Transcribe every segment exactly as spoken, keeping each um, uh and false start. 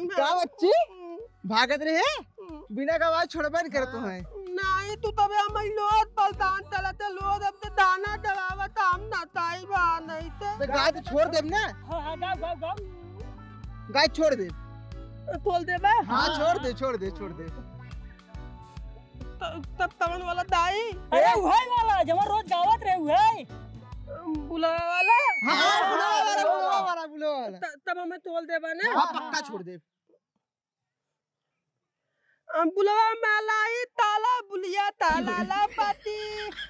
का बच्ची? भागत रहे? बिना गवाए छोड़बे न करत है। नहीं, तू तबे हमर लोद पलदान चलत है, लोद अब तो दाना दबावत, हम ना ताई बा, नहीं ते। तो गाय तो छोड़ देब ना। हाँ, हाँ, गाओ, गाओ, गाओ। गाय छोड़ दे। खोल देबे? हाँ, हाँ। छोड़ दे, छोड़ दे, छोड़ दे। त-, तब तवन वाला दाई। अरे, उहे वाला, जवन रोज गावत रहे, उहे। बुलावा वाला? हाँ, हाँ, बुलावा वाला, बुलावा वाला, बुलावा वाला। त-, तब हमें तोल देबा ना? हाँ, पक्का छोड़ दे। अ, बुलवा मालाई ताला बुलिया ताला लापति।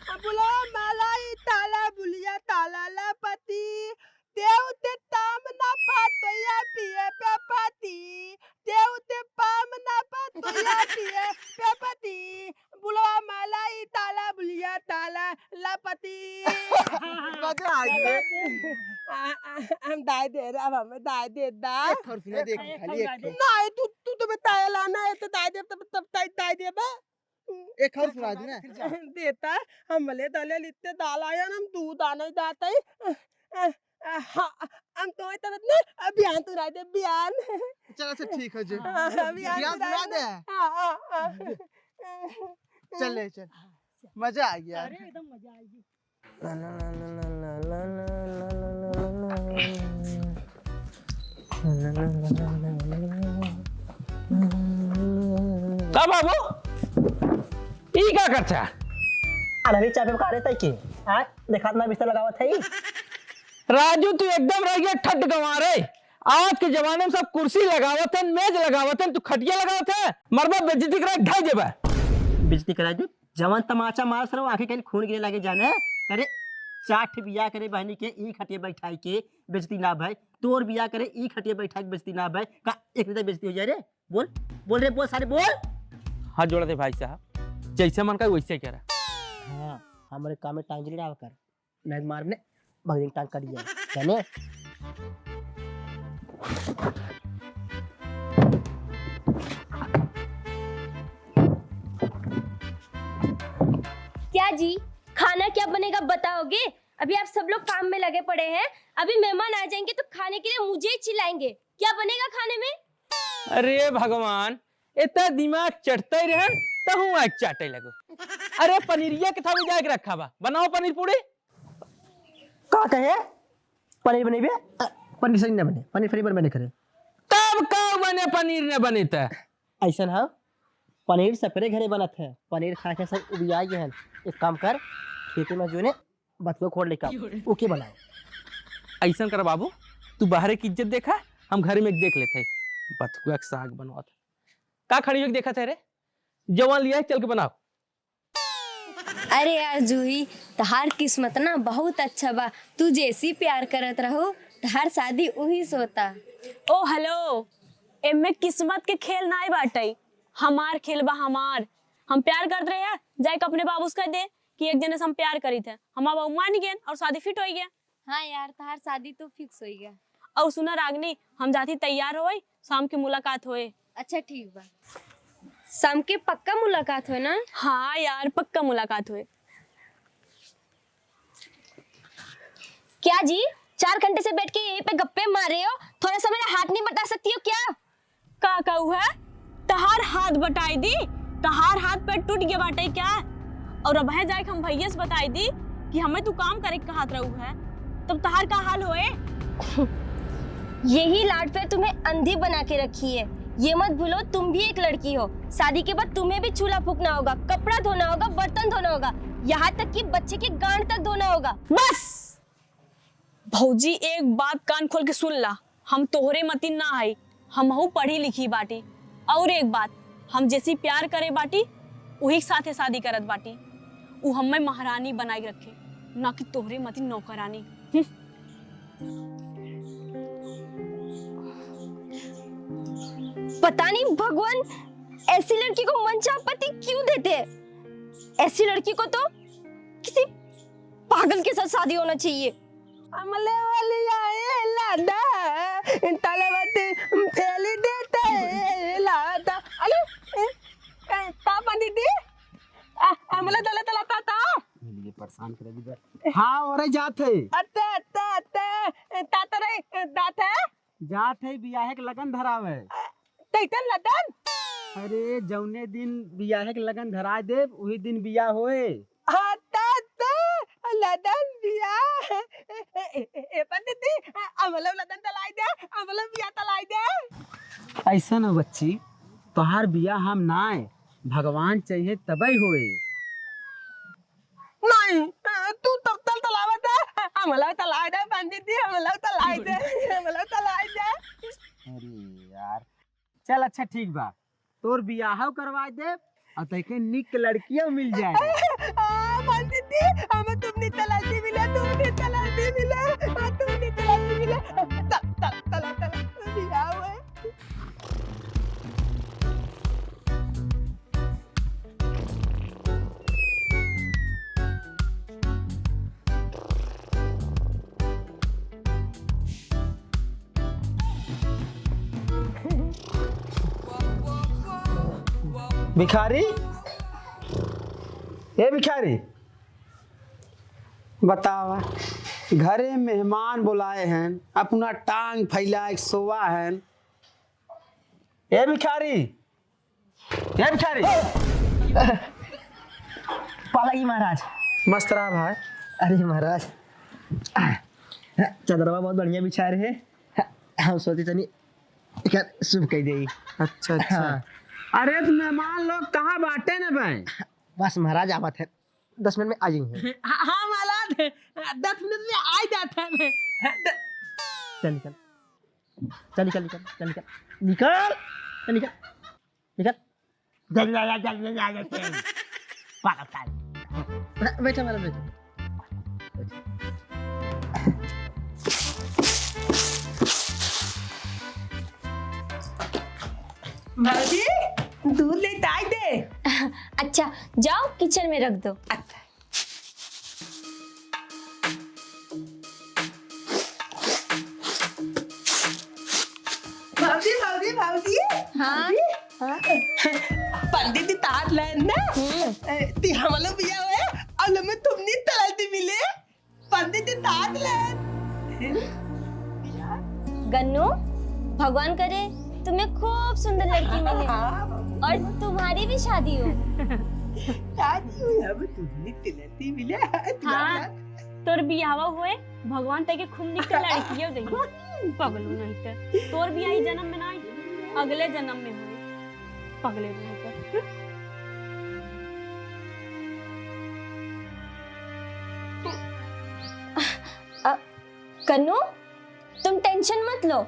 अ, बुलवा मालाई ताला बुलिया ताला लापति। तेउ ते ताम ना पातोया पिए पे पाती। तेउ ते पाम ना पातोया पिए पे पाती। बुलवा मालाई ताला बुलिया ताला लापति। मजा आ गया। आ, आ, हम दाई दे रहे, अब हमें दाई दे दा। एक खर सुना दे, खाली एक खर। नहीं, तू, तू तो बताया लाना है, तो दाई दे, तब, तब दाई, दाई दे बा। एक खर सुना दे ना। देता, हम ले दले लित्ते दाल आया ना, हम दूध आने जाते ही। अ, अ, हाँ, हम तो तब ना, अ, बियान तू राय दे, बियान। चल, अच्छा, ठीक है जी। हाँ, हाँ, बियान बियान तू राय सुना दे। दे। हाँ, हाँ, हाँ। चल ले, चल। मजा आ गया। अरे, एकदम मजा आ गया। का बाबू, ई का करता? अनहरी चाबी का रे तई के? हाँ, देखा ना बिस्तर लगावत है। राजू, तू एकदम रह गया ठट गंवार है। आज के जमाने में सब कुर्सी लगावत हैं, मेज लगावत हैं, तू खटिया लगावत है। मरबा, बेइज्जती करा ढाई देबा। बेइज्जती करा दे। जवन तमाचा मारस रहो, आँखी कहीं खून गिरे लागे जाने। करे, चार ठे बियाह करे बहनी के, ई खटिया बैठाई के बेइज्जती ना भय। तोर बियाह करे, ई खटिया बैठाई के बेइज्जती ना भय। का एक दिन बेइज्जती हो जाए रे? बोल, बोल रे, बोल सारे, बोल। हाथ जोड़ा दे भाई साहब, जैसे मन का वैसे करा। हाँ, हमरे काम में टांग जरी डाल कर, नहीं मार ने, बगल टांग कट जाए, जाने? क्या जी, खाना क्या बनेगा बताओगे? अभी आप सब लोग काम में लगे पड़े हैं, अभी मेहमान आ जाएंगे तो खाने के लिए मुझे ही चिल्लाएंगे। क्या बनेगा खाने में? अरे भगवान, इतना दिमाग चटते रहन, तहूँ आज चाटे लगो। अरे पनीरिया के थावे जाके रखा बा, बनाओ पनीर पूड़ी। का कहे? पनीर बनेबे? अ, पनीर सही न बने, पनीर फ्री बने करे। तब का बने, पनीर न बने त? ऐसन है, पनीर सबरे घरे बनत है, पनीर खा के सब उबिया गए हैं। एक काम कर, खेते में जो ने बथुआ खोड़ लेकर ओके बनाओ। ऐसन कर बाबू, तू बाहरे की इज्जत देखा, हम घरे में देख लेते हैं। बथुआ के साग बनवा था। का खड़ी होके देखत है रे? जवान लिया है, चल के बनाओ। अरे यार जूही, तहार किस्मत ना बहुत अच्छा बा, तू जैसी प्यार करत रहो, तहार शादी उही से होता। ओ हेलो, एमे किस्मत के खेल नाय बाटई, हमार खेल बा हमार। हम प्यार करत रहे, जाए के अपने बाबू से कह दे कि एक जने से हम प्यार करीत है। हमार बाबू मान गए और शादी फिट हो गया। हाँ यार, तहार शादी तो फिक्स हो गया। और सुना रागनी, हम जाती तैयार होई, शाम के मुलाकात होए। अच्छा ठीक बा। शाम के पक्का मुलाकात होए ना? हाँ यार, पक्का मुलाकात होए। क्या जी, चार घंटे से बैठ के यहीं पे गप्पे मार रहे हो, थोड़ा सा मेरा हाथ नहीं बटा सकती हो क्या? का कहू है? तहार हाथ बटाई दी? तहार हाथ पैर टूट गया बाटे क्या? और अब है जाए हम भैया से बताई दी कि हमें तू काम करे के कहत रहू है, तब तहार का हाल होए? यही लाड पे तुम्हें अंधी बना के रखी है। ये मत भूलो, तुम भी एक लड़की हो। शादी के बाद तुम्हें भी चूल्हा फूकना होगा, कपड़ा धोना होगा, बर्तन धोना होगा, यहाँ तक कि बच्चे की गांड तक धोना होगा। बस! भौजी, एक बात कान खोल के सुन ला, हम तोहरे मतिन ना हई, हमहू पढ़ी लिखी बाटी। और एक बात, हम जैसी प्यार करे बाटी, वही साथे शादी करत बाटी। उ हमें महारानी बनाए के रखे, ना कि तोहरे मतिन नौकरानी। हम्म। पता नहीं भगवान ऐसी लड़की को मनचाहा पति क्यों देते हैं। ऐसी लड़की को तो किसी पागल के साथ शादी होना चाहिए। अमले वाली आए लादा, तलवती फेली देते लादा। अरे, ए, ए, का बनी दी? आ, अमले दले तला ता, ता। ये परेशान कर दी बे। हाँ, ओरे जात है। अत्ते, अत्ते, अत्ते, ता तो रे, जात है? जात है, बियाहे के लगन धरावे। तैतन लदन? अरे, जौने दिन बियाहे के लगन धराय देब, उही दिन बियाह होए। हाँ, त, त, लदन बियाह। ए, ए, ए, ए, पंडित जी, अमलो लदन तलाय दे, अमलो बियाह तलाय दे। ऐसा न बच्ची, तोहार बियाह हम नाय, भगवान चाहिए तबै होए। नहीं, तू तब तल तलावा दे, हमला तलाय दे, पंडित जी, हमला तलाय दे, हमला तलाय दे। अरे यार, चल अच्छा ठीक बा, तोर बियाह करवा दे और तैके निक लड़कियों मिल जाए। आ, पंडित जी, हमें तुमने तलाशी मिला, तुमने तलाशी मिला, आ, तुमने तलाशी मिला। तल, तल, तला, तला, बियाह हुआ है। भिखारी, ए भिखारी, बतावा, घरे मेहमान बुलाए हैं, अपना टांग फैलाए सोवा हैं। ए भिखारी, ए भिखारी। पालागी महाराज। मस्त रहा भाई। अरे महाराज, चदरवा बहुत बढ़िया बिछाए रहे, हम सोचे तनी एकर शुभ कह देई। अच्छा, अच्छा। हाँ। अरे, तो मेहमान लोग कहाँ बाटे न बे? बस महाराज, आवत है, दस मिनट में आ जाएंगे। हाँ, हाँ, महाराज, दस मिनट में आ जाता है। द- चल निकल, चल निकल, निकल, चल निकल, निकल, चल निकल, निकल। जल्दी आ जा, जल्दी आ जा, जल्दी। पागल साले। बै-, बैठो, मैडम, बैठो। भौजी, दूध लेत आइ दे। अच्छा, जाओ, किचन में रख दो। अच्छा। भौजी, भौजी, भौजी। हाँ? भौजी। हाँ? पंडित जी तात लेन ना? हम्म। ए, ती हमलो बिया हुए, अब लम्मे तुमनी तलाती मिले। पंडित जी तात लेन। गन्नू, भगवान करे तुम्हें खूब सुंदर लड़की मिले हाँ, भौजी। और तुम्हारी भी शादी हो। शादी हुई, अब तुमनी तलाती मिले। हाँ, तोर बियाहवा हुए, भगवान तैके खूब निक लड़कियों दे। पगलू नहीं ते। तोर बियाह ई जन्म में ना, अगले जन्म में होए। पगले नहीं ते। अ, कन्नू, तुम टेंशन मत लो,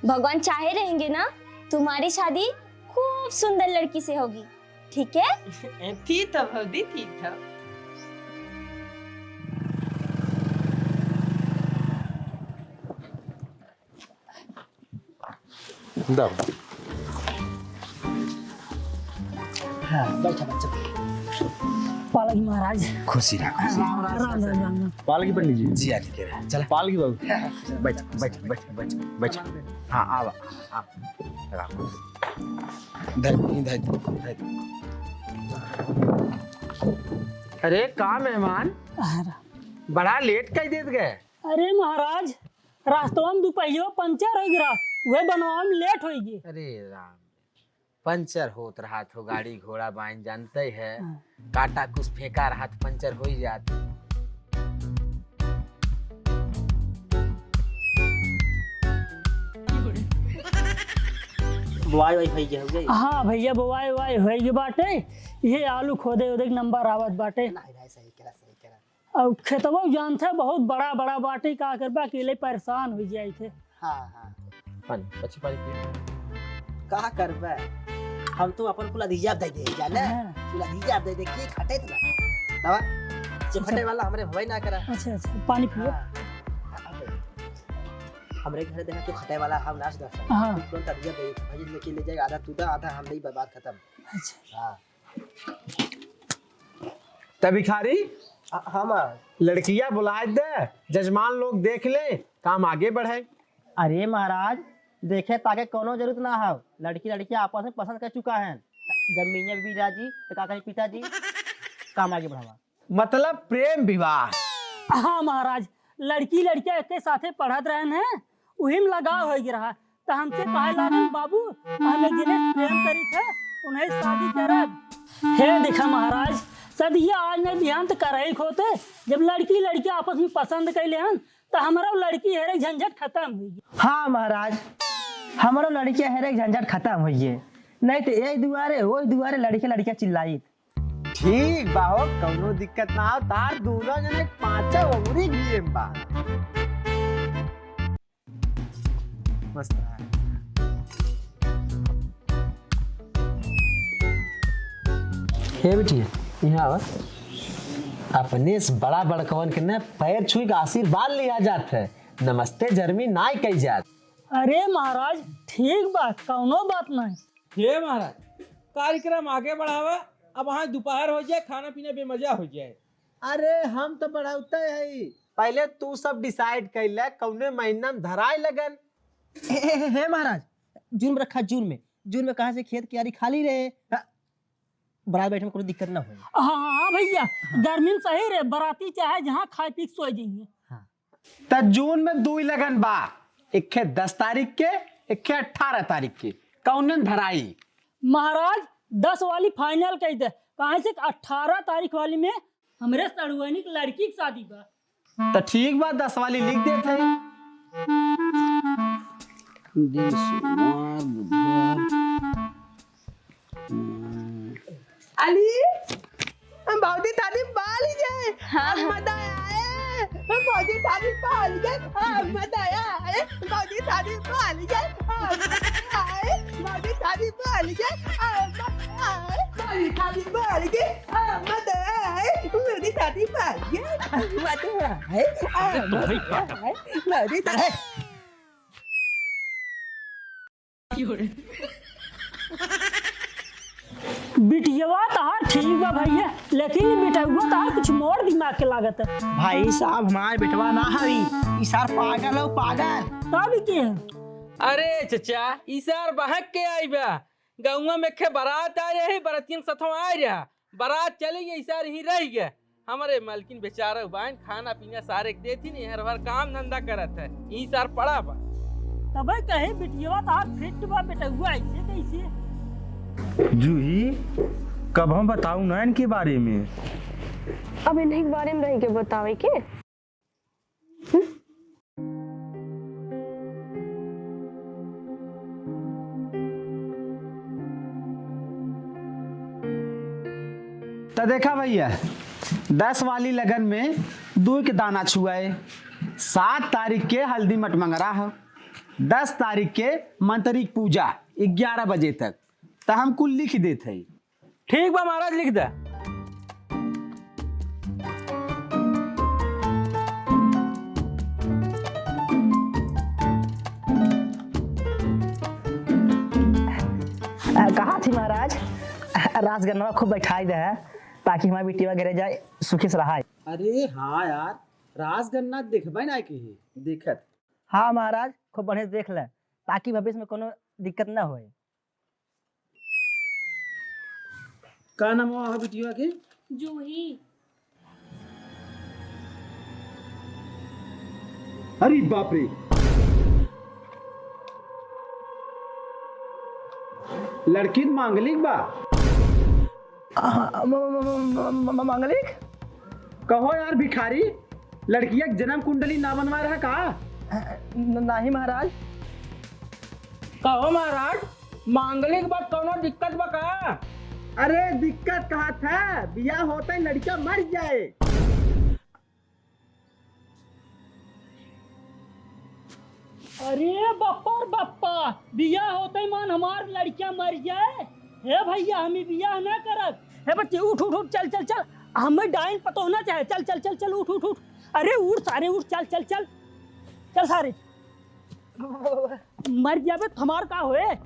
भगवान चाहे रहेंगे ना, तुम्हारी शादी खूब सुंदर लड़की से होगी। ठीक है? ठीक है भौजी, ठीक है। दो। हाँ, बैठा बच्चा। पालागी महाराज। खुशी रहा, खुशी रहा। राम, राम, राम, राम। पालागी पंडित जी। जी, आ, ठीक है। चला। पालागी बाबू। बैठ, बैठ, बैठ, बैठ, बैठ। हाँ, आवा, आवा। धर, धर, धर। अरे, का मेहमान? अरे। बड़ा लेट कइ देत गए। अरे महाराज, रास्तवा में दुपहियो पंचर होइ गिरा, वह बनवा में लेट होइ गई। अरे राम, पंचर होत रहा तो गाड़ी घोड़ा बाइन जानते है, हाँ। काटा कुछ फेंका रहा तो पंचर होइ जात। बोआई वाई होइ गया, होइ गया? हाँ भैया, बोआई वाई होइ गई बाटे, ये आलू खोदे ओदे के नंबर आवत बाटे। नहीं भाई, सही करा, सही करा। और खेतवा जानते बहुत बड़ा बड़ा बाटे, का करबा, अकेले परेशान होइ जाई थे। हाँ, हाँ। पानी, बच्ची पानी पिए। का करबे? हम तो अपन कुल अधिया दे दे, जाने? हाँ। कुल अधिया दे दे, के खटे इतना? दवा, जो अच्छा। खटे वाला हमरे भवाई ना करा। अच्छा, अच्छा, पानी पियो। हाँ। हमरे घर देखा, तू खटे वाला, हम नाच दस। हाँ। तुरंत अधिया दे, भजी लेके ले जाएगा, आधा तू दा, आधा हम नहीं, बर्बाद खत्म। अच्छा। हाँ। त भिखारी, आ, हाँ, माँ। लड़किया बुलाए दे, जजमान लोग देख ले, काम आगे बढ़े। अरे महाराज, देखे ताके कोनो जरूरत ना हो, लड़की लड़किया आपस में पसंद कर चुका है। जब मियाँ बीबी राजी, तो का कही पिताजी, काम आगे बढ़ावा। मतलब प्रेम विवाह। हाँ महाराज, लड़की लड़किया एक साथे पढ़त रहन हैं, उही में लगाव होइ गया रहा। त हमसे कहे लागन, "बाबू, हम एक जने प्रेम करित है, उन्हें शादी करब।" हे देखा महाराज, सदिया आज नहीं बिहान त करही होते, जब लड़की लड़किया आपस में पसंद कइ लेहन, त हमरो लड़की हेरे झंझट खतम हुई। हाँ महाराज, हमरो लड़किया हेरे झंझट खतम हुई है, नहीं त यही दुआरे, वही दुआरे लड़किया लड़किया चिल्लाइत। ठीक बा हो, कौनो दिक्कत ना हो, तार दूनो जने पाँचों उंगली घिये में बा। मस्त रहा। हे बिटिया, यहाँ आवा। अपने से बड़ा बड़कवन के न पैर छुई के आशीर्वाद लिया जात है, नमस्ते जर्मी नाई कही जात। अरे महाराज, ठीक बा, कौनो बात नहीं। हे महाराज, कार्यक्रम आगे बढ़ावा, अब वहाँ दोपहर हो जाए, खाना पीना बेमजा हो जाए। अरे हम तो बढ़ौते हई, पहले तू सब decide कर ले कौने महीना में धराए लगन। हे, हे, हे महाराज, जून में रखा, जून में, जून में कहाँ से खेत कियारी खाली रहे, हाँ, बरात बैठे में कोनो दिक्कत ना होई। हाँ, हाँ भैया, गर्मी में सही रहे, बराती चाहे जहाँ खाए पी के सोए जाइए। हाँ। त जून में दुई लगन बा, एक खे दस तारीख के, एक खे अठारह तारीख के, कौनन धराई? महाराज, दस वाली final कही दे, काहे से कि अठारह तारीख वाली में हमरे सड़ुआनी के लड़की के शादी बा। त ठीक बा, दस वाली लिख देत है। दिन सोमवार, बुधवार, अली, भौजी थारी बाली जाए। हाँ। मजा आए। भौजी थारी बाली जाए। मजा आए। भौजी थारी बाली जाए। मजा आए। भौजी थारी बाली जाए। मजा आए। भौजी थारी बाली जाए। मजा आए। भौजी थारी बाली जाए। मजा आए। मजा आए। भौजी थारी बिटियवा तहार ठीक बा भैया, लेकिन ई बिटउआ तहार कुछ मोर दिमाग के लागत है। भाई साहब, हमार बेटवा ना हई, ई सार पागल हो, पागल। तब के? अरे चचा, ई सार बहक के आई बा। गौवा में खे बारात आ रही, बरतियन सथवा आ रहा। बारात चली गई, ई सार यहीं रह गया। हमरे मलकिन बेचारा बाइन, खाना पीना सारे के देथिन, यहर भर काम धंधा करत है, ई सार पड़ा बा। तबे कहे बिटियवा तहार फिट बा, बेटउआ ऐसे कैसे? जूही, कब हम बताऊ ना इनके बारे में? अब इन्हीं के बारे में रह के बतावे के? त देखा भैया, दस वाली लगन में दुई के दाना छुआए, सात तारीख के हल्दी मटमंगरा ह, दस तारीख के मंत्री के पूजा ग्यारह बजे तक। त हम कुल लिख देत हई। ठीक बा महाराज, लिख दे। अ, कहा थी महाराज, रास गन्नवा खूब बैठाई दे, ताकि हमार बिटिया घरे जाए, सुखी से रहाए। अरे हाँ यार, रास गन्ना देखबे ना के ही, देखत। हाँ महाराज, खूब बढ़िया से देख ले, ताकि भविष्य में कोनो दिक्कत ना होए। का नाम है बिटिया के? जूही। अरे बाप रे, लड़की त मांगलिक बा। आ, म-, म-, मांगलिक? कहो यार भिखारी, लड़किया के जन्म कुंडली ना बनवाए रहा का? न-, नहीं महाराज। कहो महाराज, मांगलिक बा, कौनो दिक्कत बा का? अरे दिक्कत कहत है, बियाह होते लड़का मर जाए। अरे बप्पा रे बप्पा, बियाह होते मान हमार लड़का मर जाए। हे भैया, हम ई बियाह ना करब। हे बच्चे, उठ, उठ, उठ, चल, चल, चल। हमें डाइन पतोह ना चाहे। चल, चल, चल, चल, उठ, उठ, उठ। अरे उठ सारे, उठ, चल, चल, चल। चल सारे। मर जाबे त हमार का होए?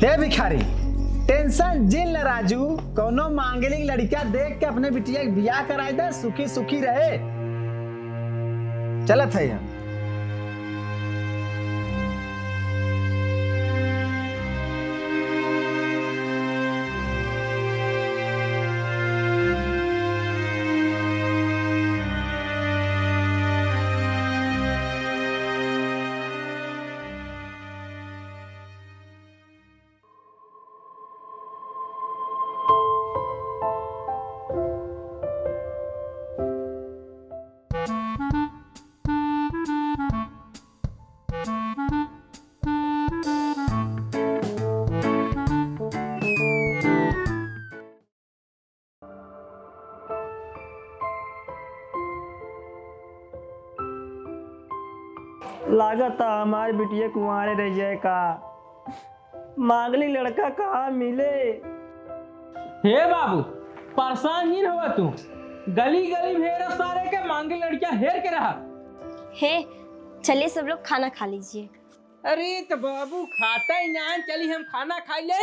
हे भिखारी, tension जिन ल राजू, कौनो मांगलिक लड़का देख के अपने बिटिया के बियाह कराई दे, सुखी सुखी रहे। चलत है हम। लागत हमार बिटिया कुंवारे रह जाए का। मांगलिक लड़का कहाँ मिले? हे बाबू, परेशान जिन होवा तू। गली गली में हेरा सारे के, मांगलिक लड़किया हेर के रहा। हे, चलिए सब लोग खाना खा लीजिए। अरे तो बाबू खाता ही ना है, चली हम खाना खाई ले।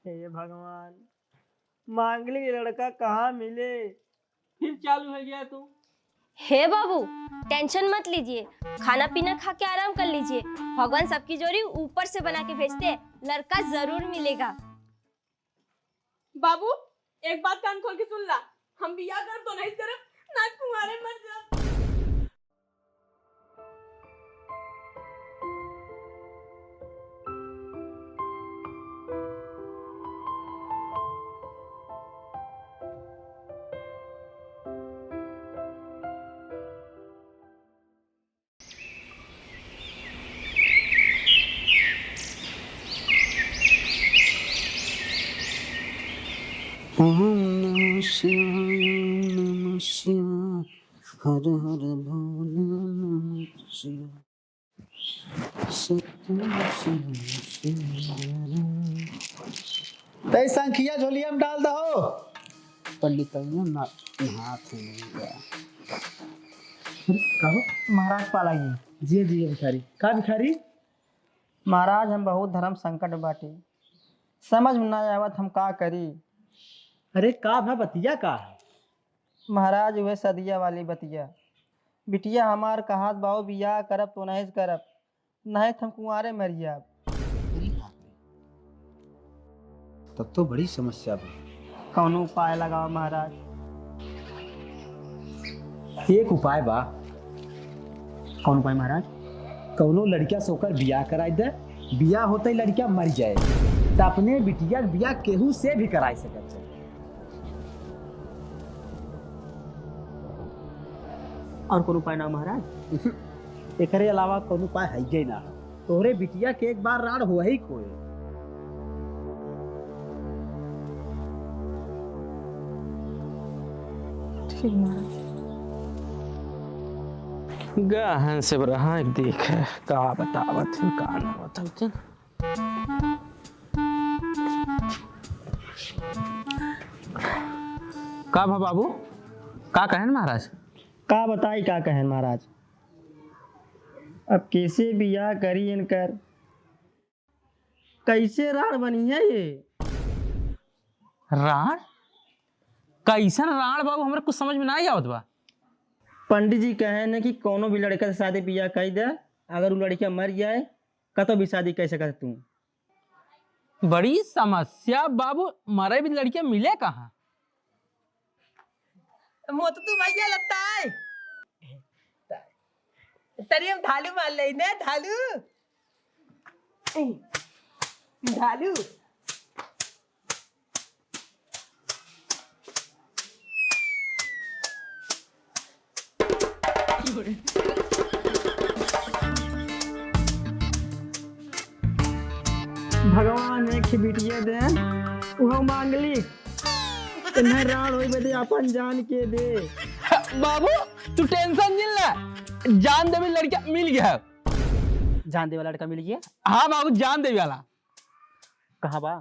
हे भगवान, मांगलिक लड़का कहाँ मिले? फिर चालू हो गया तू। हे बाबू, tension मत लीजिए, खाना पीना खा के आराम कर लीजिए। भगवान सबकी जोड़ी ऊपर से बना के भेजते हैं, लड़का जरूर मिलेगा। बाबू, एक बात कान खोल के सुन ला, हम बियाह करब तो नहीं करब, ना कुंवारे मर जाब। ओम नमः शिवाय, ओम नमः शिवाय, हर हर भोले नमः शिवाय। सत्यम शिवम सुंदरम। तै संखिया झोलिया में डाल दहो। पंडित ना हाथ में गया। अरे, का हो? महाराज पाला जी। जिया, जिया भिखारी। का भिखारी? महाराज, हम बहुत धर्म संकट बाटे, समझ में ना आवत हम का करी। अरे, का भा बतिया का है? महाराज, उहे सदिया वाली बतिया। बिटिया हमार कहत बाऊ बियाह करब तो नहीं करब, नहीं तो हम कुंवारे मर जाब। अरे बाप रे, तब तो बड़ी समस्या बा। कौनो उपाय लगाओ महाराज। एक उपाय बा। कौन उपाय महाराज? कौनो लड़किया से ओकर बियाह कराई दे, बियाह होते ही लड़किया मर जाए, तो अपने बिटिया के बियाह केहू से भी कराई सकत है। और कौन उपाय ना महाराज? एकरे अलावा कौनो उपाय हइये ना। तोहरे बिटिया के एक बार राड़ होही कोई। ठीक महाराज। गहन से रहा देख, का बतावत है, का ना बतावत है। का भा बाबू, का कहन महाराज? का बताई, का कहन महाराज? अब कैसे बियाह करी इनकर? कैसे राड़ बनी है ये? राड़? कैसन राड़ बाबू, हमरे कुछ समझ में ना आवत बा। पंडित जी कहे न कि कोनो भी लड़का से शादी बियाह कई दे, अगर उ लड़का मर जाए, कतो भी शादी कई सकत तू। बड़ी समस्या बाबू, मरे भी लड़का मिले कहाँ? मोतू भैया लगता है। तरी हम ढालू मार ले ने, ढालू। ढालू। भगवान एक ही बिटिया दे, उहो मांगलिक। इन्हें राड़ होई बदे अपन जान के दे। बाबू, तू tension जिन ला, जान देवे लड़का मिल गया। जान देवे लड़का मिल गया? हाँ बाबू, जान देवे वाला। कहाँ बा?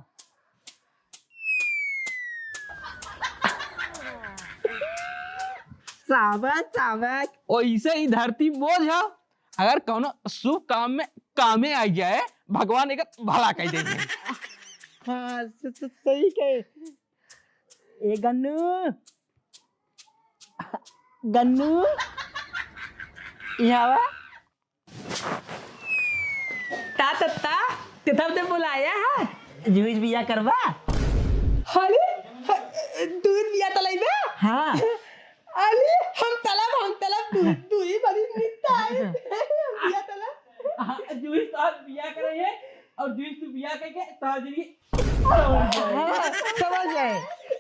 साबस, साबस। ओइसे ही धरती बोझ है, अगर कौनो शुभ काम में कामे आ जाए, भगवान एकर भला कइ देइहैं। हाँ, स-, स-, सही कहे। ए गन्नू, गन्नू, यहाँ आवा। ता तत्ता, ते तब ते बुलाया है? जुइस बिया करबा? अरे, ह-, दूध बिया तलैबा? हाँ। अरे, हम तलब, हम तलब, दूध, दूध ही बड़ी नित्ता है। बिया तलब। हाँ, जुइस तो आज बिया करे है, और जुइस तू बिया करके, तो आज ये हाँ, समझ गए।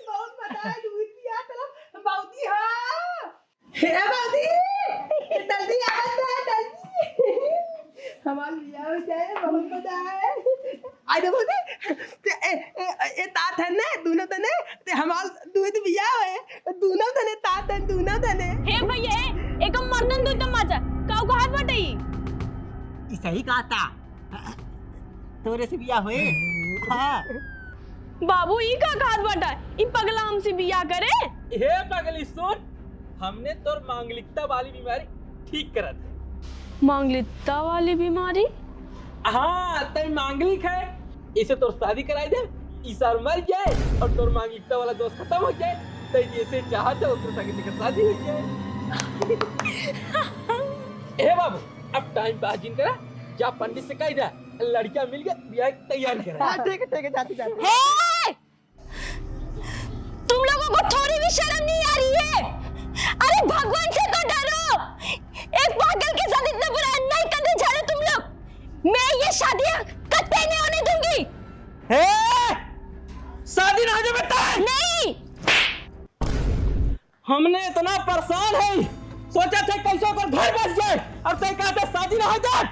बहुत मजा आया, दूध बिया तलब, बहुत ही, हाँ। हे भौजी, जल्दी आ जा, जल्दी। हमार बियाह हो जाए, बहुत मजा आए। आ जा भौजी, ए, ए, ए, ए, तात है ने, दोनों तने, ते हमार दूध बियाह है, दोनों तने तात है, दोनों तने। हे भैया, ए, एक मर्दन दुई तमाचा, काऊ का हाथ बटाई? ई सही कहा था। तोरे से बियाह होए? हाँ। बाबू, ई का कहत बाटा? ई पगला हमसे बियाह करे? हे पगली, सुन, हमने तोर मांगलिकता वाली बीमारी ठीक करत है। मांगलिकता वाली बीमारी? हाँ, तै मांगलिक है, इसे तोर शादी कराई दे, ई सार मर जाए और तोर मांगलिकता वाला दोष खत्म हो जाए, तै जैसे चाहत है, ओकरे संगे तेकर शादी हो जाए। हे बाबू, अब टाइम पास जिन करा, जा पंडित से कह जा, लड़कियां मिल गए, ब्याह की तैयारी करा। हाँ, ठीक है, ठीक है, जाते, जाते। हे! तुम लोगों को थोड़ी भी शर्म नहीं आ रही है? अरे भगवान से तो डरो। एक पागल के साथ इतना बुरा अन्याय करने जा रहे तुम लोग। मैं ये शादियां कतई नहीं होने दूंगी। हे! शादी ना हो जाए बेटा। नहीं। हमने इतना परेशान है, सोचा थे कैसे ओकर घर बस जाए, और तै कहते शादी ना हो जाए।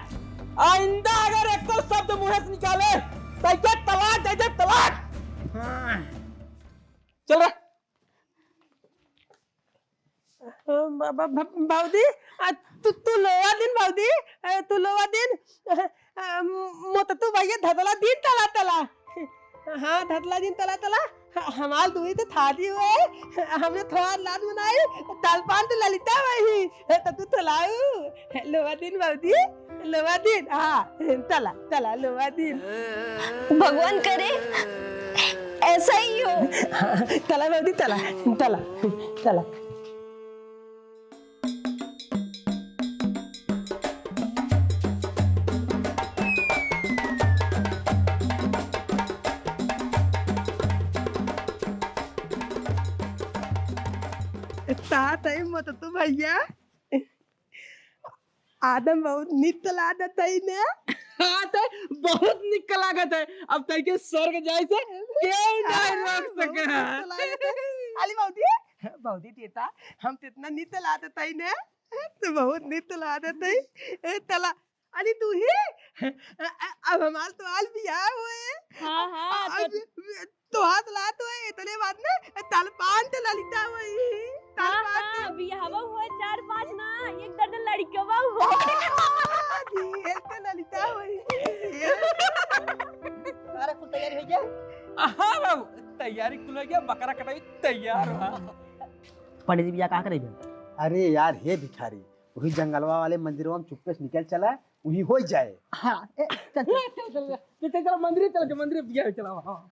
आइंदा अगर एको शब्द मुंह से निकाले, तै के तलाक दे दे, तलाक। चल रे। ब-, ब-, ब-, भौजी, आ, तू, तू लोवा दिन भौजी, आ, तू लोवा दिन, आ, आ, मोततू भैया धतला दिन तला तला। हाँ, धतला दिन तला तला। ह-, हमार दुई तो थादी हुए, हमने थोड़ा लाद बनाई, तालपान तो ललिता वही, तो तू थलाऊ, लोवा दिन भौजी, लोवा दिन, हाँ, तला, तला, लोवा दिन। भगवान करे, ऐसा ही हो। हाँ, तला भौजी, तला, तला, तला। तात है मोततू भैया। आदम बहुत नित लागत है ने। हाँ, तो बहुत निक लागत है। अब तै के स्वर्ग जाए से केहू नहीं रोक सके। बहुत नित लागत है। अली भौजी, भौजी देता, हम तो इतना नित लागत है ने। तो बहुत नित लागत है। ए, तला, अली तू ही? अ-, अ-, अब हमार तो आज बियाह हुए। हाँ, हाँ, अब तो तोहार लात होए, इतने बात में तालपान ते ललिता होई। हाँ, तालपान ते हाँ, बियाहवा हुए चार पाँच ना, एक दर्जन लड़कवा हुए। हाँ, जी, ये तो ललिता होई। सारा कुल तैयारी हो गया? हाँ बाबू, तैयारी कुल हो गया, बकरा कटाई तैयार बा। पंडित जी, बियाह कहाँ करे बे? अरे यार, हे भिखारी, वही जंगलवा वाले मंदिरवा में चुप्पे से निकल चला, वही हो जाए। हाँ, ए, चल, चल। चल, चल, चल, चल, चल, मंदिर चल, चल, मंदिर बियाह चला, हाँ।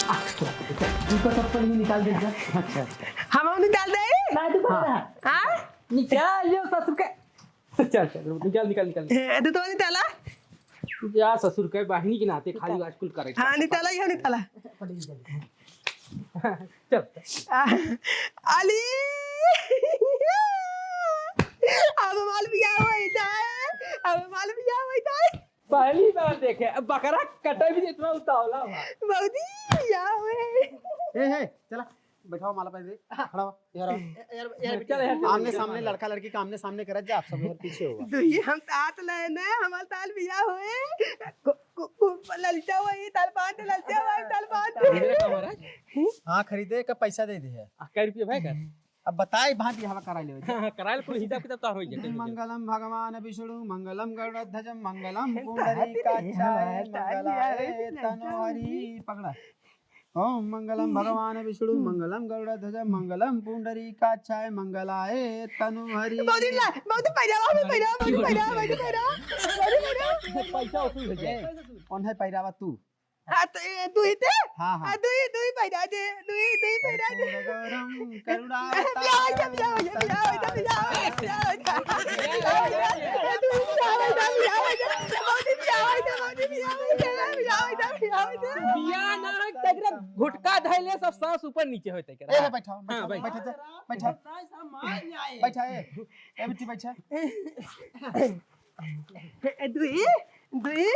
आ, तो, तो, तो, तो, तो, तो, निकाल दे, जा। अच्छा, अच्छा। हम निकाल दे? हाँ। हाँ? निकाल लियो ससुर के। चल, चल, निकाल, निकाल, निकाल। ए, तू तो निकाला? जा ससुर के बहिनी के नाते खाली निकाल। आज कुल करे। हाँ, निकाला, ये निकाला। चल। आ, अली! अब माल बिया होई जाए, अब माल बिया होई जाए। पहली बार देखे, अब बकरा कटे भी इतना उतावला हुआ। भौजी, बिया होए। ए, हे, चला, बैठाओ माला पे दे, खड़ा हो, इधर आओ। यार, यार, चल, यार, चल, आमने चल, सामने चल। लड़का लड़की का आमने सामने करत जा, आप सब इधर पीछे होगा। दुई हम तात ले ने, हमार ताल बिया होए। को, को, को, ललचा हुआ, ये ताल बांध, ललचा हुआ, ये ताल बांध। खरीदे का महाराज? हाँ, खरीदे का पैसा दे दे है। आ, कै रुपये भाई का? अब बताई, वहाँ बियाहवा कराई लेवे। हाँ, हाँ, कराई ले, कुल हिसाब किताब तोहार होई जाए, tension मत। मंगलम भगवान विष्णु, मंगलम गरुड़ध्वजम, मंगलम पुंडरीकाक्षाय, मंगलाय तनोहरि। पकड़ा। ओम मंगलम भगवान विष्णु, मंगलम गरुड़ध्वजम, मंगलम पुंडरीकाक्षाय, मंगलाय तनोहरि। भौजी ला, भौजी पहिरावा, भौजी पहिरावा, भौजी पहिरावा, भौजी पहिरावा, भौजी पहिरावा। पैसा वसूल हो जाए। ए, कौन है पहिरावा तू? हाँ, तो ये दुई ते? हाँ, हाँ। हाँ, दुई, दुई पहिरा दे, दुई, दुई पहिरा दे। कर्पूर गौरम करुणावतारम। बियाह हो जा, बियाह हो जा, बियाह हो जा, बियाह हो जा, बियाह हो जा। बियाह ना, तेकरा घुटका धइले सब सांस ऊपर नीचे होते तेकरा। ए, बैठा, हाँ, बैठा, बैठ। बैठा, बैठा। बैठा, ए, ए, बिट्टी, बैठा। दुई, दुई,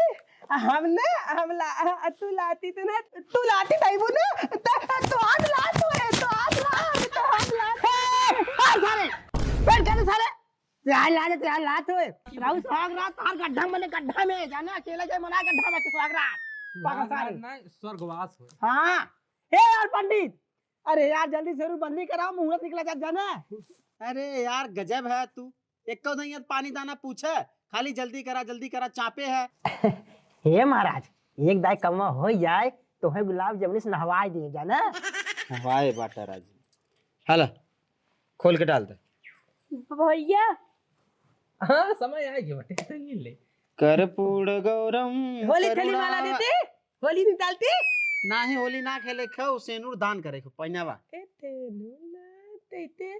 हम ना, हम ला-, तू लाती तो ना, तू लाती तैबू ना, त-, तो हाथ लात होए, तो हाथ लात, तो हाथ लात। ए, ए, सारे, बैठ जा सारे। ते हाथ लात, ते हाथ लात होए। राहु सुहाग रात, तार गड्ढा मने गड्ढा में, जाना, अकेला जाए मना गड्ढा में, सुहाग रात। पागल सारे। सुहाग रात ना, स्वर्गवास होए। हाँ। ए यार पंडित, अरे यार, जल्दी से बंदी कराओ, मुहूर्त निकला जात जाना। अरे यार, गजब है तू, एको नहीं है पानी दाना पूछे, खाली जल्दी करा, जल्दी करा, चापे है। हे महाराज, एक दाई कमवा हो जाए, तो है गुलाब जमुनी से नहवाए दिए जाना। नहवाए बाटा राजी। हला, खोल के डाल दे। भैया। हाँ, समय आ गया, tension नहीं ले। कर्पूर गौरम होली थली माला करुणा देते, होली नहीं डालते। नाही, होली ना खेले, खाओ, सेनुर दान करे, खाओ, पहिनावा। ए, तेनु ना, ते, ते,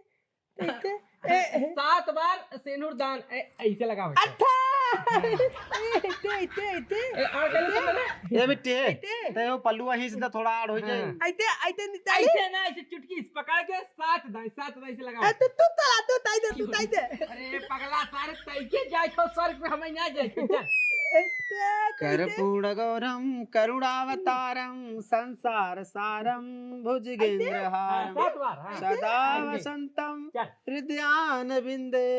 ते, ते, ए, ए। सात बार सेनुर दान, ए, ऐसे लगा होता है। अच्छा। ए, ते, ते, ते। ए, और चलो तो मैंने ए, बिट्टी, ए, ते। ते वो पल्लुआ ही सीधा थोड़ा आड़ हो जाए। हाँ। ऐसे, ऐसे नहीं डाली। ऐसे ना, ऐसे चुटकी से पकड़ के सात दाई, सात दाई से लगा। ए, तो तू तला, तू ताई दे, तू ताई दे। अरे पगला, सारे तैके जाए तो स्वर्ग में हमें ना जाए, चल। ए, ते, ते, ते। कर्पूर गौरम करुणावतारम संसार सारम भुजगेंद्र हाँ, हारम सात बार, हाँ। सदा ऐसे। वसंतम चल। हृदयान बिंदे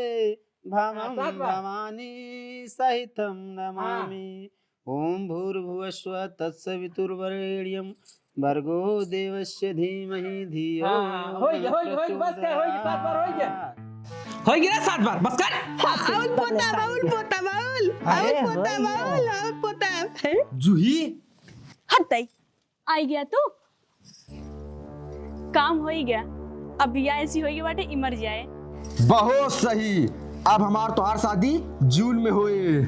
भवम हाँ, सात बार। भवानी सहितम हाँ। नमामि। ओम भूर्भुवः स्वः तत्सवितुर्वरेण्यं भर्गो देवस्य धीमहि धियो हाँ, हाँ, होई गया, होई गया, होई गया, बस कर, होई गया, सात बार होई गया। होई गया ना सात बार, बस कर। हाँ, अउल पोता, अउल पोता, अउल, अरे, अउल पोता, होई गया। अउल, अउल पोता। हैं? जूही। हट तई, आई गया तू। काम होई गया, अब बिया ऐसी होई गई बाटे, ई मर जाए। बहुत सही, अब हमार तोहार शादी जून में होए।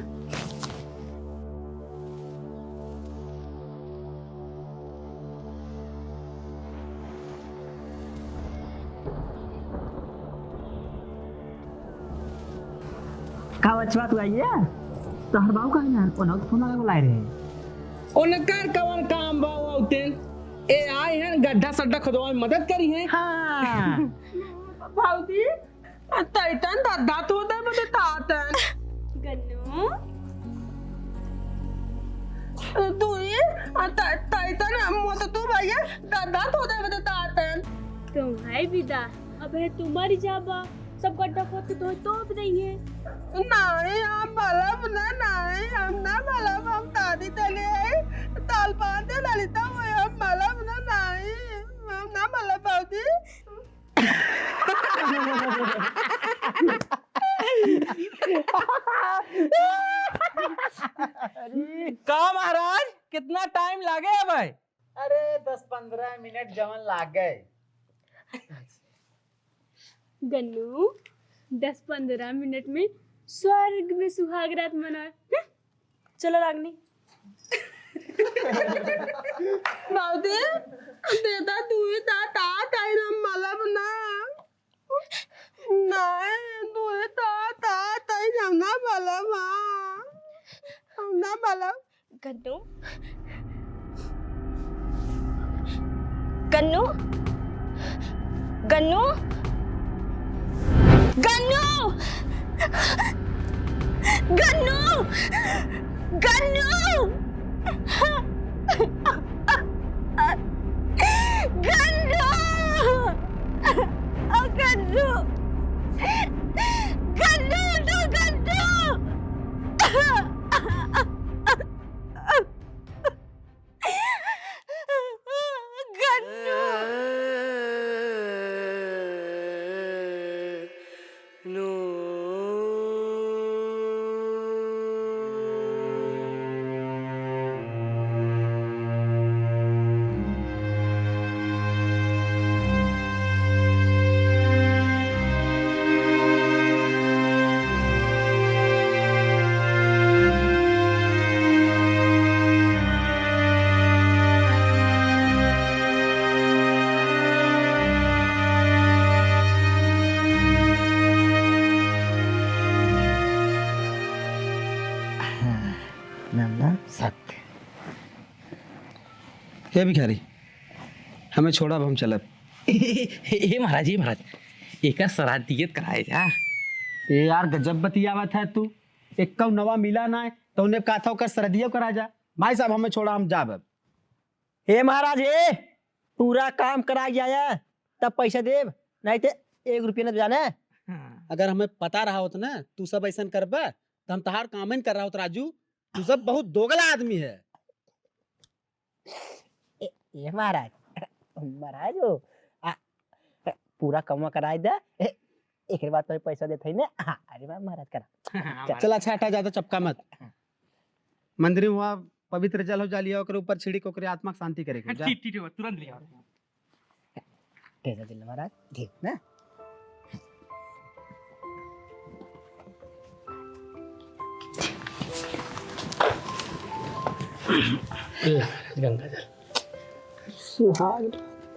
का बचवा तू आइया? तोहर बाबू कहाँ ना? ओनहु के फोन लगा के बुलाए रहे। उनकर कवन काम बा अउतेन? ए आए हैं गड्ढा सड्ढा खुदवावे में मदद करी हैं। हाँ। भौजी, तैतन दादा तो दे बदे तातन। गन्नू। दुई, तै-, तैतन मत तू भैया दादा तो दे बदे तातन। तुम है विदा, अबे तू मर जाबा, सब गड्ढा खोद के तोहे तोप देइहे। नाहीं, हम मलब ना, नाहीं, हम ना मलब, हम दादी तले है, ताल पान दे ललिता हुए, हम मलब ना, नाहीं, हम ना मलब भौजी। का महाराज, कितना टाइम लागे है भाई? अरे, दस पन्द्रह मिनट जवन लागे। गन्नू, दस पन्द्रह मिनट में स्वर्ग में सुहाग रात मना। हम्म, चलो रागनी। बाबूजी, देता तू ही ता, ता, ताई ना मलब ना। नाहीं, तू ही ता, ता, ताई ना मलब, हाँ। हम ना मलब। गन्नू, गन्नू, गन्नू, गन्नू, गन्नू, गन्नू, गन्नू, ओ गन्नू, गन्नू, उठो गन्नू। गन्नू। हे भिखारी, हमें छोड़ा, अब हम चलब। हे, हे, हे महाराज, हे महाराज, एकर श्राद्ध दियत कराए जा। ए यार, गजब बतियावत है तू। एक्कौ नवा मिला ना है, तो उन्हें कहा था ओकर श्राद्धियो करा जा। भाई साहब, हमें छोड़ा, हम जाब अब। हे महाराज, हे, पूरा काम करा गया है, तब पैसा देब, नहीं ते एक रुपया न जाने। हाँ। अगर हमें पता रहा होत ना, तू सब ऐसन करबा, तो हम तहार काम ही न कर रहा होत, राजू। तू सब बहुत दोगला आदमी है। ए, ए महाराज, महाराज हो, आ, पूरा कमवा कराई दे, ए, एकरे बाद तो पैसा देत है ने। हाँ, अरे वाह महाराज, करा। हाँ, चल, अच्छा, हटा, ज्यादा चपका मत। हाँ। मंदिर में हुआ पवित्र जल हो, जा लिया, ओकरे ऊपर छिड़क, ओकरे आत्मा के शांति करे के, हाँ, जा। ठीक, ठीक, ठीक, तुरंत लिया। ठीक है, चल महाराज, ठीक ना। ए, गंगा जल। सुहाग।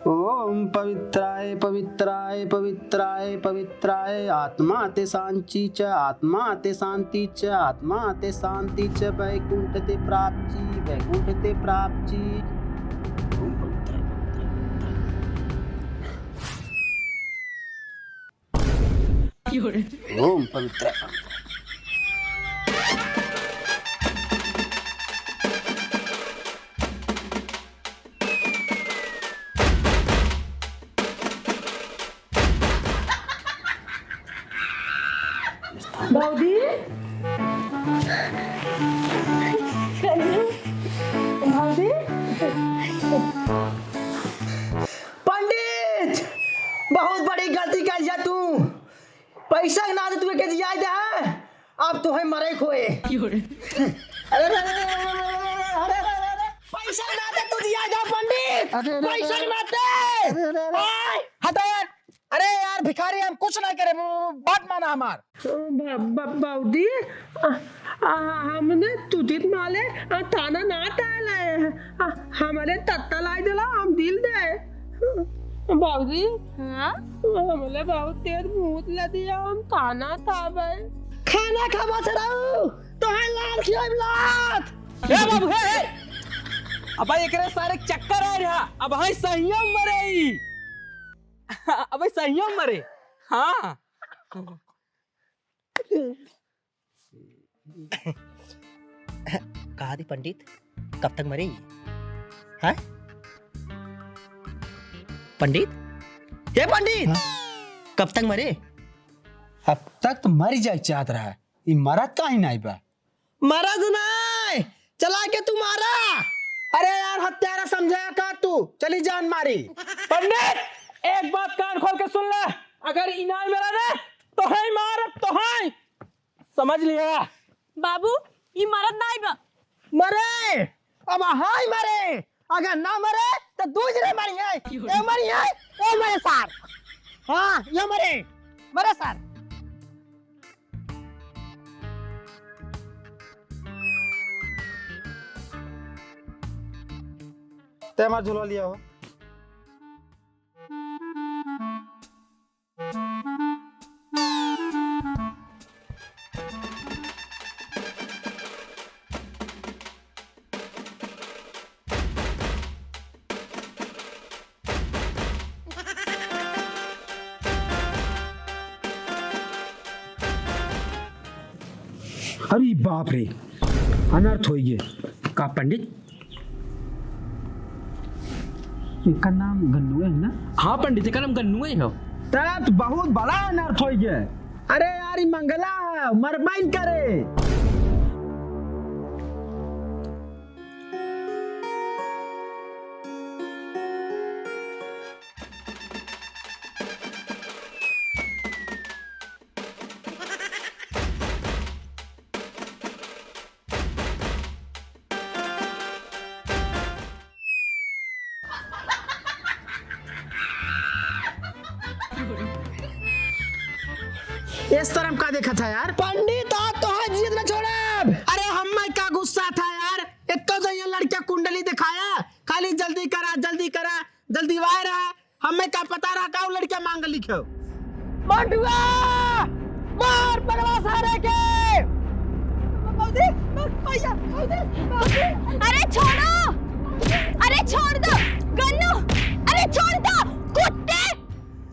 ओम पवित्राय पवित्राय पवित्राय पवित्राय आत्मा ते सांची च आत्मा ते शांति च आत्मा ते शांति च वैकुंठ ते प्राप्ति वैकुंठ ते प्राप्ति। ओम पवित्राय पवित्राय पवित्राय। ओम पवित्र। भौजी, भौजी। पंडित, बहुत बड़ी गलती कर दिया तू। पैसा के नाते तू के जियाए दे है, अब तोहे मरे खोए। अरे, अरे, अरे, पैसा के नाते तू जियाए दे पंडित, अरे, अरे, पैसा के नाते। अरे, अरे, अरे। आय, हटो यार। अरे यार भिखारी, हम कुछ ना करे, वो बात माना हमार। ब-, ब-, बाबूजी, आ, आ, हमने तुझित माले, आ, थाना ना ताले, आ, हमरे तत्ता लाई देला, हम दिल दे। बाबूजी, हाँ? हमले बहुत तेज भूख लगी है, हम खाना खाबे। खाना खाबा से रहू, तो है लाल खियाई लात। ए बाबू, हे, हे। अब भाई एकरे सारे चक्कर आ रहा, अब भाई संयम मरे ही। अबे सहियो मरे। हाँ। कहा थी पंडित, कब तक मरे? हाँ? पंडित, हे पंडित, हाँ? कब तक मरे? अब तक तो मर जाए चाहत रहा, ई मरत काहे नाई बा? मरद नाय, चला के तू मारा। अरे यार, हत्यारा समझा का तू? चली जान मारी। पंडित, एक बात कान खोल के सुन ले, अगर इनाय मेरा ना, तो है मार, तो है। समझ लिया? बाबू, ई मरद नाय बा। मरे, अब हाय मरे, अगर ना मरे, तो दूसरे मरी है। ये मरी है, ये मरे सार। हाँ, ये मरे, मरे सार। ते हमार झुलवा लिया हो। अरे बाप रे, अनर्थ होइगे। का पंडित? एकर नाम गन्नुए है ना? हाँ पंडित, एकर नाम गन्नुए है। तब बहुत बड़ा अनर्थ होइगे। अरे यार, ई मंगला है, मरबैन करे। इस तरह का देखा था यार। पंडित, आज तो है जियत न छोड़ब। अरे, हम्मे का गुस्सा था यार, एक तो ये लड़का कुंडली दिखाया, खाली जल्दी करा, जल्दी करा, जल्दी वायर है, हमें का पता रहा का वो लड़का मांगलिक है। बंटुआ, मार पगला सारे के। बाबूजी, भैया, बाबूजी, बाबूजी। अरे छोड़ो। अरे छोड़ दो गन्नू, अरे छोड़ दो। कुत्ते,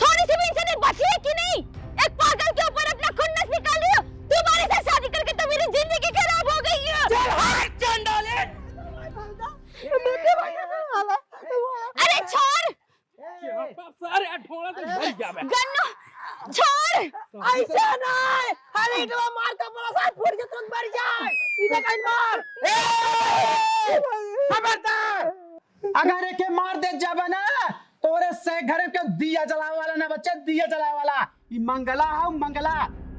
थोड़ी सी भी इंसानियत बची है कि नहीं? एक पागल के ऊपर अपना खुन्नस निकाल रही हो। तुम्हारे साथ शादी करके तो मेरी जिंदगी खराब हो गई है। चल हट चंडाले। अरे छोड़। सारे अठोड़ा तो मर जावे। गन्नू, छोड़। ऐसा नहीं। अरे इतना मार का बड़ा साथ फूट के तुरंत मर जाए। इधर कहीं मार। ए! खबरदार। अगर एके मार दे जाबे ना, तोरे से घर के दिया जलावे वाला ना बच्चा, दिया जलावे वाला। ई मंगला हौ, मंगला।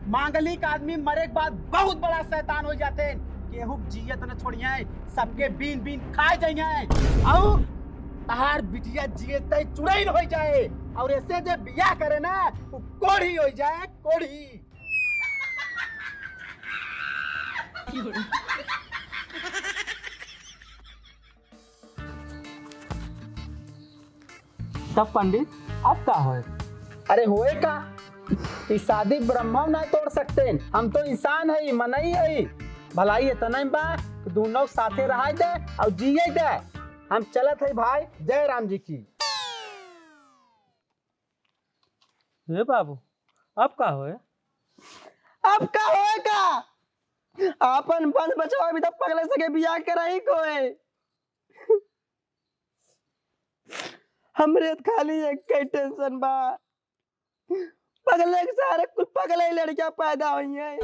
मांगलिक आदमी मरे के बाद बहुत बड़ा शैतान होइ जाते हैं। केहू के जियत न छोड़िए, सबके बीन बीन खाए जाइए। अउ तहार बिटिया जियते चुड़ैल होइ जाए, अउर ऐसे जे बियाह करे ना, वो कोढ़ी होइ जाए, कोढ़ी। तब पंडित, अब का होए? अरे होए का? ई शादी ब्रह्मा ना तोड़ सकते हैं। हम तो इंसान है, मनई है। भलाई इतना ही बा कि दोनों साथे रहाई दे अउर जिए दे। हम चलत है भाई, जय राम जी की। ए बाबू, अब का होए? अब का होए का? आपन बंस बचावा भी तो पगले सके बियाह कराई कोई। हमरे त खाली एक ही टेंशन बा, पगले के सारे कुल पगले ही लड़कियां पैदा होई हैं।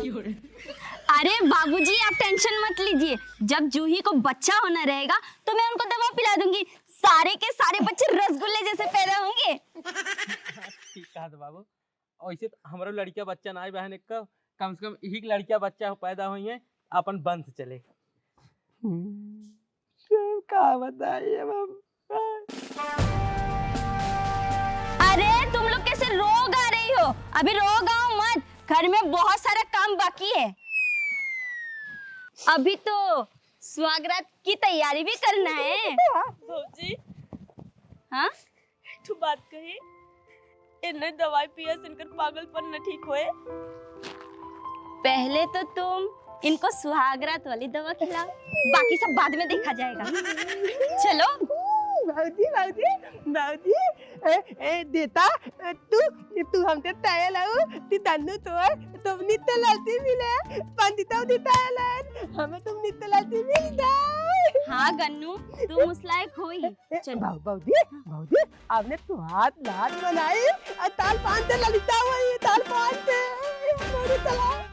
अरे बाबूजी, आप टेंशन मत लीजिए, जब जूही को बच्चा होना रहेगा तो मैं उनको दवा पिला दूंगी, सारे के सारे बच्चे रसगुल्ले जैसे पैदा होंगे। ठीक कहा तो बाबू, वैसे तो हमरो लड़किया बच्चा ना आए बहन एक, कम से कम यही लड़किया बच्चा पैदा होई है, अपन वंश चले। हम्म, का बताइए अब हम। अरे तुम लोग कैसे रो गा रही हो? अभी रो गाओ मत, घर में बहुत सारा काम बाकी है। अभी तो स्वागरात की तैयारी भी करना है। भौजी, हाँ? एक ठो बात कही, इन्हें दवाई पिया से इनकर पागलपन न ठीक होए। पहले तो तुम इनको सुहागरात वाली दवा खिलाओ, बाकी सब बाद में देखा जाएगा। चलो। भौजी, भौजी, भौजी, ए, ए, देता, तू, तू हमके तयल आऊ, ती तन्नू तो है, तुम नित्य ललती मिले, पंडिता उदिता आलन, हमें तुम नित्य ललती मिल जाए। हाँ गन्नू, तुम उस लायक हो ही। ए, चल। बाऊ-, बाऊजी, बाऊजी, आपने तो हाथ लात बनाई और ताल पान से ललिता हुई, ताल पान से। मोरे ताल।